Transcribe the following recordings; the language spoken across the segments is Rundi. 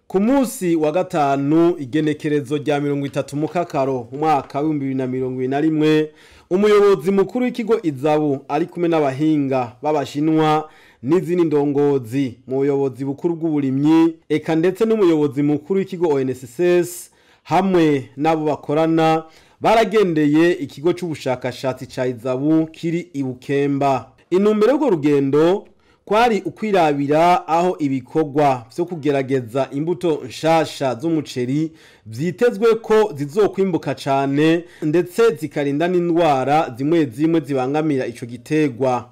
Ku munsi wa gatanu, igenekerezo rya 30 Mukakaro umwaka w'2021, umuyobozi mukuru w'ikigo Izabu ari kumwe n'abahinga b'Abashinwa n'izindi ndongozi mu buyobozi bukuru bw'uburimyi, eka ndetse n'umuyobozi mukuru w'ikigo ONSS hamwe n'abo bakorana, baragendeye ikigo c'ubushakashatsi ca Izabu kiri i Bukemba. Intumbero y'urwo rugendo kwari ukwirabira aho ibikorwa vyo kugerageza imbuto nshasha z'umuceri vyitezwe ko zizokwimbuka cane, ndetse zikarinda n'indwara zimwe zimwe zibangamira ico giterwa.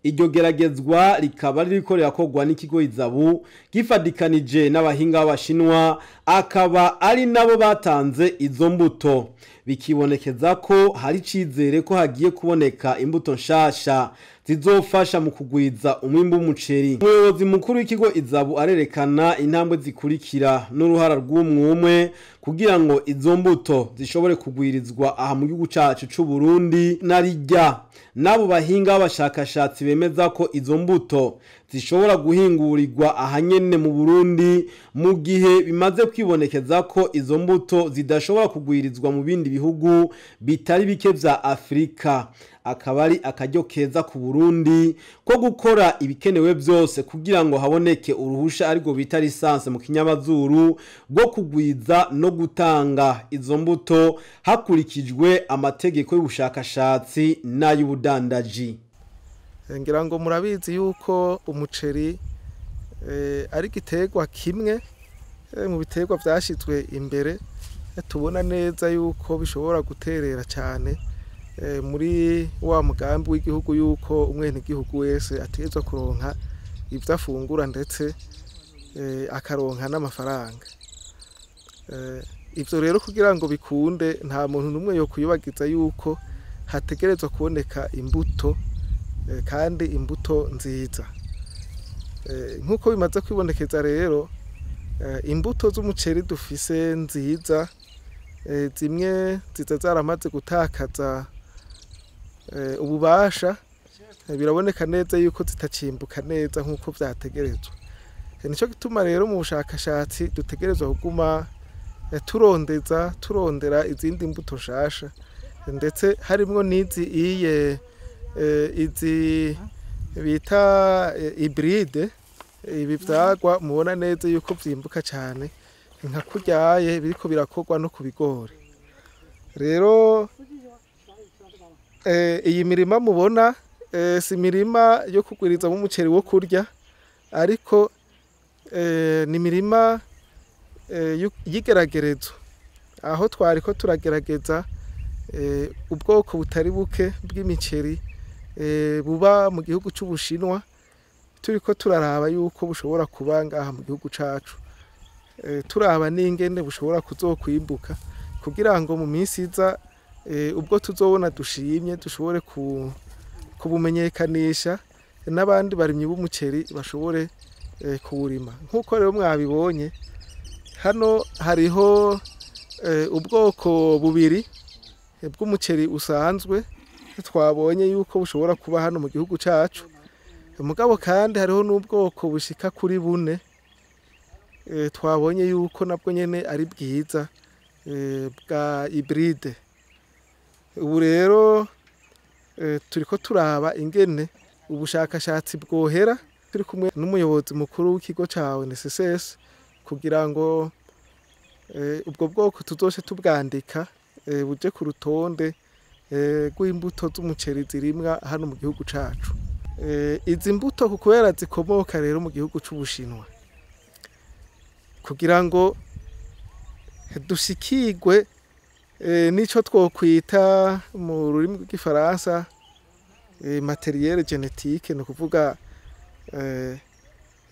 Iryo geragezwa rikaba ririko rirakorwa n'ikigo Izabu gifadikanije n'abahinga b'Abashinwa, akaba ari nabo batanze izo mbuto. Bikibonekeza ko hari icizere ko hagiye kuboneka imbuto nshasha zizofasha mu kugwiza umwimbu w'umuceri. Umuyobozi mukuru w'ikigo Izabu arerekana intambwe zikurikira n'uruhara rw'umwumwe kugira ngo izo mbuto zishobore kugwirizwa aha mu gihugu cacu c'u Burundi, narirya n'abo bahinga b'abashakashatsi bemeza ko izo mbuto zishobora guhingurirwa ahanyene mu Burundi, mu gihe bimaze kwibonekeza ko izo mbuto zidashobora kugwirizwa mu bindi bihugu bitari bike vya Afrika. Akaba ari akaryo keza ku Burundi ko gukora ibikenewe byose kugira ngo haboneke uruhusha, ariko bita licence mu kinyamazuru, rwo kugwiza no gutanga izo mbuto hakurikijwe amategeko y'ubushakashatsi n'ay'ubudandaji. Ngira ngo murabizi yuko umuceri ari igiterwa kimwe mu biterwa vyashizwe imbere, tubona neza yuko bishobora guterera cyane muri wa mugambi w'igihugu yuko umwenegihugu wese ategerezwa kuronka ivyo afungura, ndetse akaronka n'amafaranga. Ivyo rero kugira ngo bikunde, nta muntu n'umwe yo kwibagiza yuko hategerezwa kuboneka imbuto, kandi imbuto nziza. Nk'uko bimaze kwibonekeza rero, imbuto z'umuceri dufise nziza, zimwe ziza zaramaze gutakaza ububasha, biraboneka neza yuko zitacimbuka neza nk'uko vyategerezwa. Nico gituma rero mu bushakashatsi dutegerezwa kuguma turondeza, turondera izindi mbuto nshasha, ndetse harimwo n'izi iye izi bita hybride. Ibi vyagwa mubona neza yuko vyimbuka cane nka kuryaye biriko birakorwa no ku bigori. Rero iyi mirima mubona si imirima yo kugwirizamwo umuceri wo kurya, ariko ni imirima y'igeragerezo, aho twariko turagerageza ubwoko butari buke bw'imiceri buba mu gihugu c'Ubushinwa, turiko turaraba yuko bushobora kuba ngaha mu gihugu cacu, turaba n'ingene bushobora kuzokwimbuka, kugira ngo mu minsi iza ubwo tuzobona dushimye dushobore kubumenyekanisha n'abandi barimyi b'umuceri bashobore kuwurima. Nk'uko rero mwabibonye, hano hariho ubwoko bubiri bw'umuceri usanzwe twabonye yuko bushobora kuba hano mu gihugu cacu, mugabo kandi hariho n'ubwoko bushika kuri bune twabonye yuko nabwo nyene ari bwiza, bwa hybride. Ubu rero turiko turaba ingene ubushakashatsi bwohera, turi kumwe n'umuyobozi mukuru w'ikigo ca ONSS, kugira ngo ubwo bwoko tuzoce tubwandika, buje ku rutonde rw'imbuto z'umuceri zirimwa hano mu gihugu cacu. Izi mbuto kubera zikomoka rero mu gihugu c'Ubushinwa, kugira ngo dushikirwe n'ico twokwita mu rurimi rw'igifaransa matériel génétique, ni ukuvuga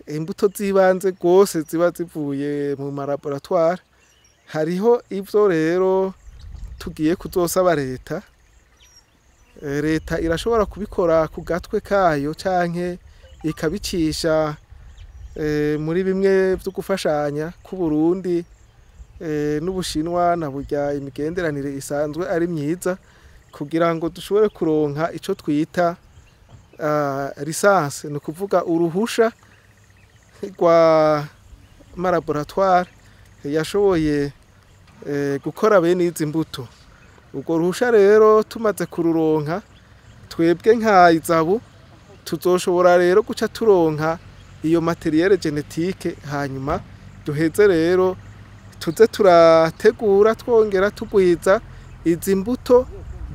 imbuto z'ibanze rwose ziba zivuye mu malaboratoire, hariho ivyo rero tugiye kuzosaba leta. Leta irashobora kubikora ku gatwe kayo canke ikabicisha muri bimwe vyo gufashanya ku Burundi n'Ubushinwa, na burya imigenderanire isanzwe ari myiza, kugira ngo dushobore kuronka ico twita licence, ni ukuvuga uruhusha rwa y'amalaboratoire yashoboye gukora bene izi mbuto. Ubwo ruhusha rero tumaze kururonka, twebwe nka IZABU tuzoshobora rero guca turonka iyo matériel génétique, hanyuma duheze rero tuze turategura twongera tugwiza izi mbuto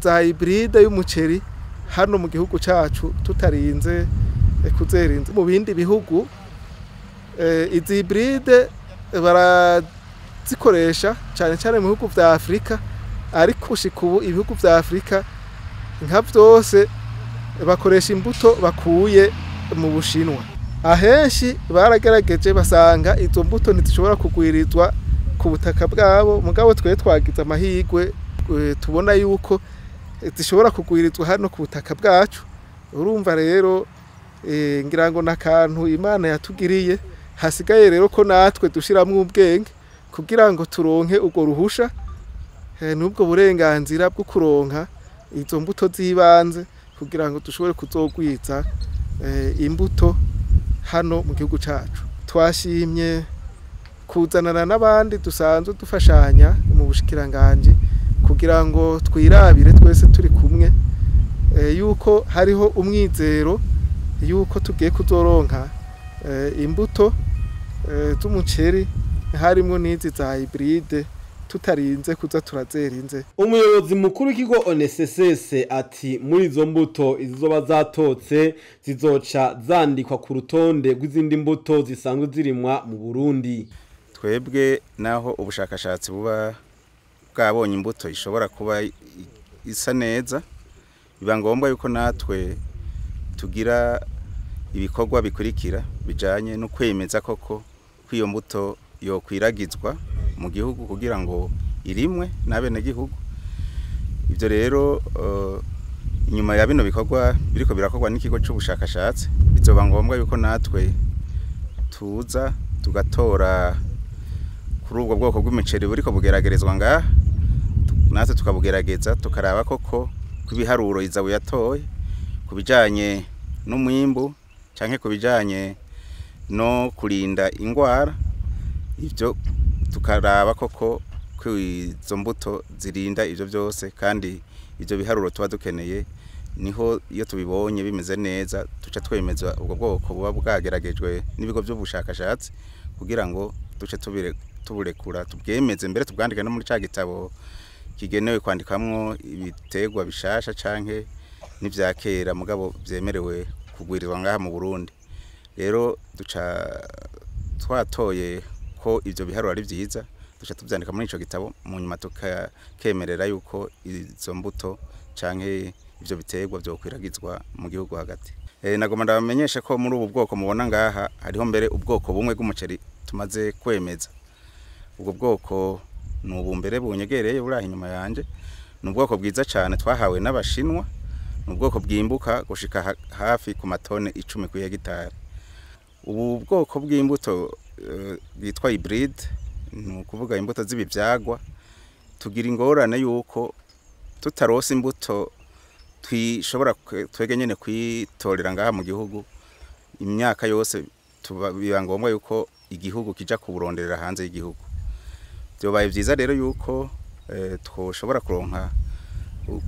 za hybride y'umuceri hano mu gihugu cacu, tutarinze kuzerinze mu bindi bihugu. Izi hybride barazikoresha cyane cyane mu bihugu vya Afrika, ariko gushika ubu ibihugu vya Afrika nka vyose bakoresha imbuto bakuye mu Bushinwa. Ahenshi baragerageje basanga izo mbuto ntizishobora kugwirizwa ku butaka bwabo, mugabo twe twagize amahirwe tubona yuko zishobora kugwirizwa hano ku butaka bwacu. Urumva rero ngira ngo nakantu Imana yatugiriye, hasigaye rero ko natwe dushiramwo ubwenge kugira ngo turonke ubwo ruhusha n'ubwo burenganzira bwo kuronka izo mbuto z'ibanze kugira ngo dushobore kuzogwiza imbuto hano mu gihugu cacu. Twashimye kuzanana n'abandi dusanzwe dufashanya mu bushikiranganje kugira ngo twirabire twese turi kumwe yuko hariho umwizero yuko tugiye kuzoronka imbuto z'umuceri harimwo n'izi za hybride tutarinze kuza turazerinze. Umuyobozi mukuru w'ikigo ONSS ati muri izo mbuto izoba zatotse zizoca zandikwa ku rutonde rw'izindi mbuto zisanzwe zirimwa mu Burundi. Twebwe naho ubushakashatsi buba bwabonye imbuto ishobora kuba isa neza, biba ngombwa yuko natwe tugira ibikorwa bikurikira bijanye no kwemeza koko ko iyo mbuto yokwiragizwa mu gihugu kugira ngo irimwe n'abenegihugu. Ivyo rero inyuma ya bino bikorwa biriko birakorwa n'ikigo c'ubushakashatsi, bizoba ngombwa yuko natwe tuza tugatora kuri ubwo bwoko bw'imiceri buriko bugeragerezwa ngaha, natwe tukabugerageza tukaraba koko kw'ibiharuro IZABU yatoye ku bijanye n'umwimbu canke ku bijanye no kurinda ingwara. Ivyo tukaraba koko ko izo mbuto zirinda ivyo byose, kandi ivyo biharuro tuba dukeneye niho iyo tubibonye bimeze neza tuca twemeza ubwo bwoko buba bwageragejwe n'ibigo by'ubushakashatsi kugira ngo duce tuburekura tubwemeze, mbere tubwandike no muri ca gitabo kigenewe kwandikamwo ibitegwa bishasha canke n'ivya kera mugabo vyemerewe kugwirizwa ngaha mu Burundi. Rero duca twatoye ko ivyo biharuro ari vyiza, duca tuvyandika muri ico gitabo, mu nyuma tukakemerera yuko izo mbuto canke ivyo biterwa vyokwiragizwa mu gihugu hagati. Nagomba ndabamenyeshe ko muri ubu bwoko mubona ngaha hariho mbere ubwoko bumwe bw'umuceri tumaze kwemeza. Ubwo bwoko ni ubu mbere bunyegereye buri aho inyuma yanje, ni ubwoko bwiza cane twahawe n'Abashinwa, ni ubwoko bwimbuka gushika hafi ku matone 10 ku hegitari. Ubu bwoko bw'imbuto bwitwa hybride, ni ukuvuga imbuto z'ibivyagwa, tugira ingorane yuko tutarose imbuto twishobora twege nyene kwitorera ngaha mu gihugu imyaka yose, biba ngombwa yuko igihugu kija kuburonderera hanze y'igihugu. Vyobaye vyiza rero yuko twoshobora kuronka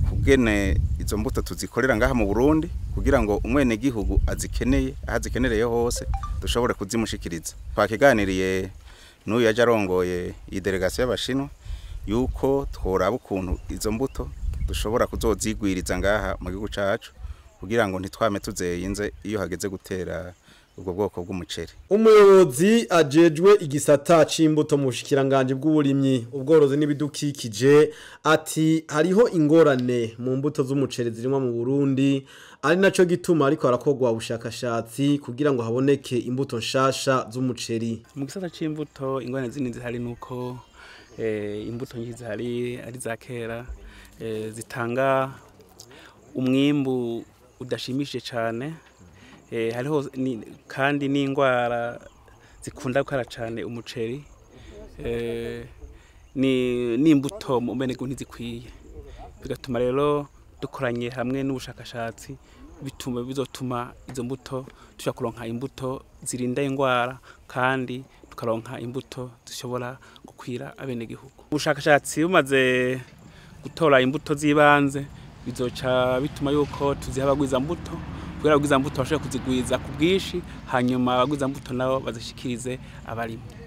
kugene izo mbuto tuzikorera ngaha mu Burundi kugira ngo umwene gihugu azikeneye aho azikenereye hose dushobore kuzimushikiriza. Twakiganiriye n'uyu yaje arongoye iyi delegation y'Abashinwa yuko tworaba ukuntu izo mbuto dushobora kuzozigwiriza ngaha mu gihugu cacu kugira ngo ntitwame tuzeyinze iyo hageze gutera ubwo bwoko bw'umuceri. Umuyobozi ajejwe igisata c'imbuto mu bushikiranganje bw'uburimyi ubworozi n'ibidukikije ati hariho ingorane mu mbuto z'umuceri zirimwa mu Burundi, ari naco gituma ariko harakogwa ubushakashatsi kugira ngo haboneke imbuto nshasha z'umuceri. Mu gisata c'imbuto ingorane zindi zihari nuko imbuto nyinshi zihari ari za kera, zitanga umwimbu udashimishije cane. Hariho kandi n'ingwara zikunda gukara cane umuceri, n'imbuto mu benegihugu ntizikwiye, bigatuma rero dukoranye hamwe n'ubushakashatsi bizotuma izo mbuto tuja kuronka imbuto zirinda ingwara kandi Tukaronka imbuto zishobora gukwira abenegihugu. Ubushakashatsi bumaze gutora imbuto z'ibanze, bizoca bituma yuko tuziha abagwiza mbuto, kugira abagwiza mbuto bashobore kuzigwiza ku bwinshi, hanyuma abagwiza mbuto nabo bazishikirize abarimyi.